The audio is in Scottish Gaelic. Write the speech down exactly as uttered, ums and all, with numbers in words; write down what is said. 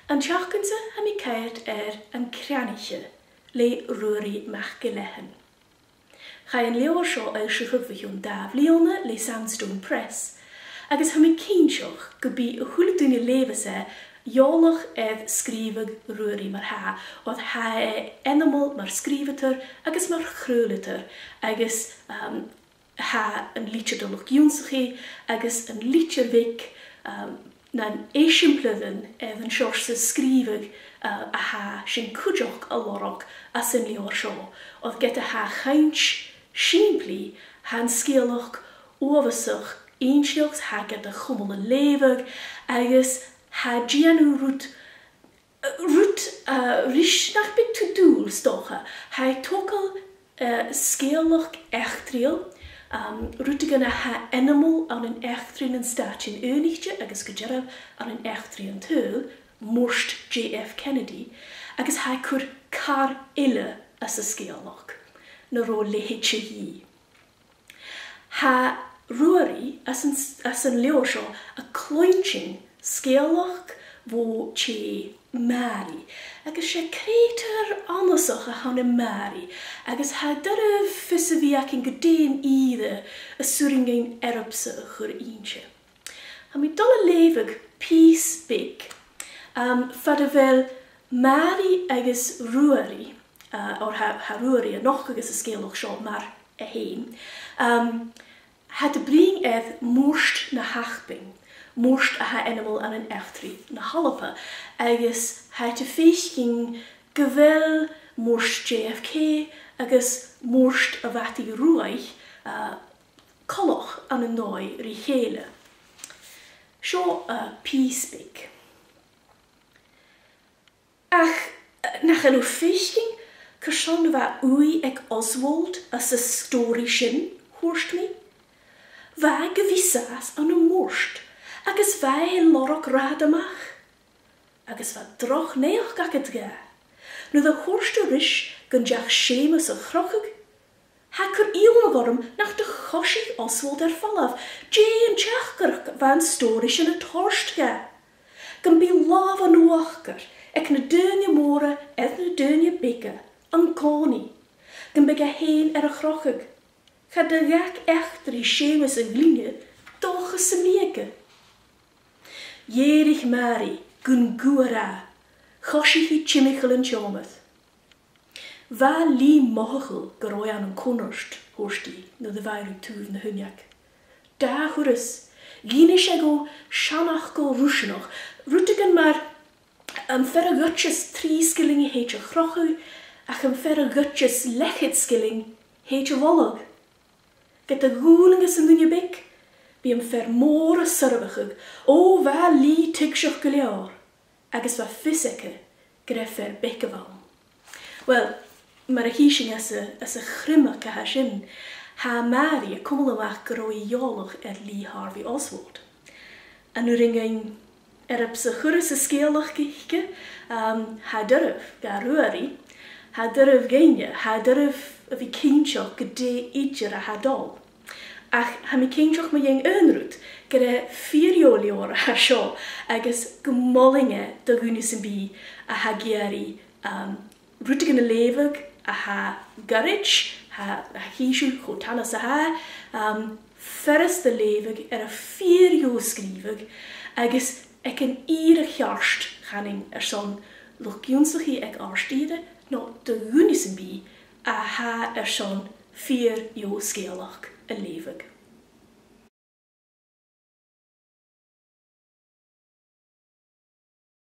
An t-seachdain-sa tha mi a' coimhead air An Creanaiche le Ruairidh MacGill-Eain. Chaidh an leabhar seo fhoillseachadh bho chionn dà bhliadhna le Sandstone Press, agus tha mi cinnteach gum bi a h-uile duine a leughas e eòlach air sgrìobhadh Ruairidh mar-thà, oir tha e ainmeil mar sgrìobhadair agus mar chraoladair, agus, um, tha An Litir do Luchd-ionnsachaidh agus An Litir Bheag, um, nan eisimpleirean air an seòrsa sgrìobhadh, uh, a tha sinn cuideachd a' lorg às an leabhar seo, oir ged a tha a' chainnt sìmplidh, tha an sgeulachd uabhasach inntinneach, tha e gad chumail a' leughadh, agus tha e a' dèanamh rud, rud, uh, ris nach bi tu dùil, 's dòcha. Tha e a' togail, uh, sgeulachd eachdraidheil, um, rudeigin a tha ainmeil ann an eachdraidh nan Stàitean Aonaichte agus gu dearbh ann an eachdraidh an t-saoghail, murt J F Kennedy, agus tha e a' cur car eile às an sgeulachd, na robh leithid a dhìth. Tha Ruairidh às an, às an leabhar seo a' cluinntinn sgeulachd bho tè Màiri, agus 's e creutair annasach a th' ann am Màiri, agus tha e doirbh fios a bhith againn gu dè an ìre as urrainn dhuinn earbsa a chur innte. Tha mi a' dol a leughadh pìos beag, um, far a bheil Màiri agus Ruairidh, uh, oir tha, tha Ruairidh a' nochdadh anns an sgeulachd seo mar e fhèin. Um, tha iad a' bruidhinn air murt na h-Apainn, murt a tha ainmeil ann an eachdraidh na h-Alba, agus tha iad a' faicinn gu bheil murt J F K agus murt a' mhadaidh ruaidh, uh, coltach ann an dòigh ri chèile. Seo, uh, pìos beag. Ach, uh, nach eil thu a' faicinn carson a bha ùidh aig Oswald anns an stòiridh sin? thuirt mi. Bha e gu bhith an sàs ann am murt, agus bha e a' lorg rathad a-mach. Agus bha droch naidheachd agad dha. Nuair a thuirt thu ris gun deach Seumas a chrochadh, tha e a' cur iongnadh orm nach do choisich Oswald air falbh. Dè an teachdaireachd a bha an stòiridh sin a' toirt dha? Gum bi làmh an uachdair aig na daoine mòra air na daoine beaga an-còmhnaidh, gum biodh e fhèin air a chrochadh. Cha do dh'fhàg eachdraidh Seumas a' ghlinne dòchas sam bith aige. Dh'èirich Màiri gun guth a ràdh, choisich i timcheall an t-seòmair. Bha Lee mothachail gun robh e ann an cunnart, thuirt i, nuair a bha i ri taobh na h-uinneig. Dà thuras, dh'innis e dhomh seanfhacal Ruiseanach, rudeigin mar, am fear a ghoideas trì sgillinn thèid a chrochadh, ach am fear a ghoideas leth-cheud sgillinn thèid a mholadh. Ged a dh'fhuilingeas an duine beag, bidh am fear mòr a' soirbheachadh. Ò, bha Lee tuigseach gu leòr, agus bha fios aige gur e fear beag a bh' ann. Uill, mar a chì sinn às a', às a' chriomag a tha sin, tha Màiri a' cumail a-mach gun robh i eòlach air Lee Harvey Oswald. An urrainn dhuinn earbsa a chur anns an sgeulachd aice? Um, tha e doirbh dha Ruairidh, tha e doirbh dhuinne, tha e doirbh a bhith cinnteach gu dè idir a tha dol. Ach tha mi cinnteach mu dheidhinn aon rud, gur e fìor dheagh leabhar a tha seo, agus gum molainn e do dhuine sam bith a tha ag iarraidh, um, rudeigin a leughadh a tha goirid, tha, tha, chì sibh cho tana 's a tha e, um, furasta leughadh air a' fìor dheagh sgrìobhadh, agus aig an ìre cheart, chanainn, airson luchd-ionnsachaidh aig àrd-ìre, no do dhuine sam bith a tha airson fìor dheagh sgeulachd a leughadh.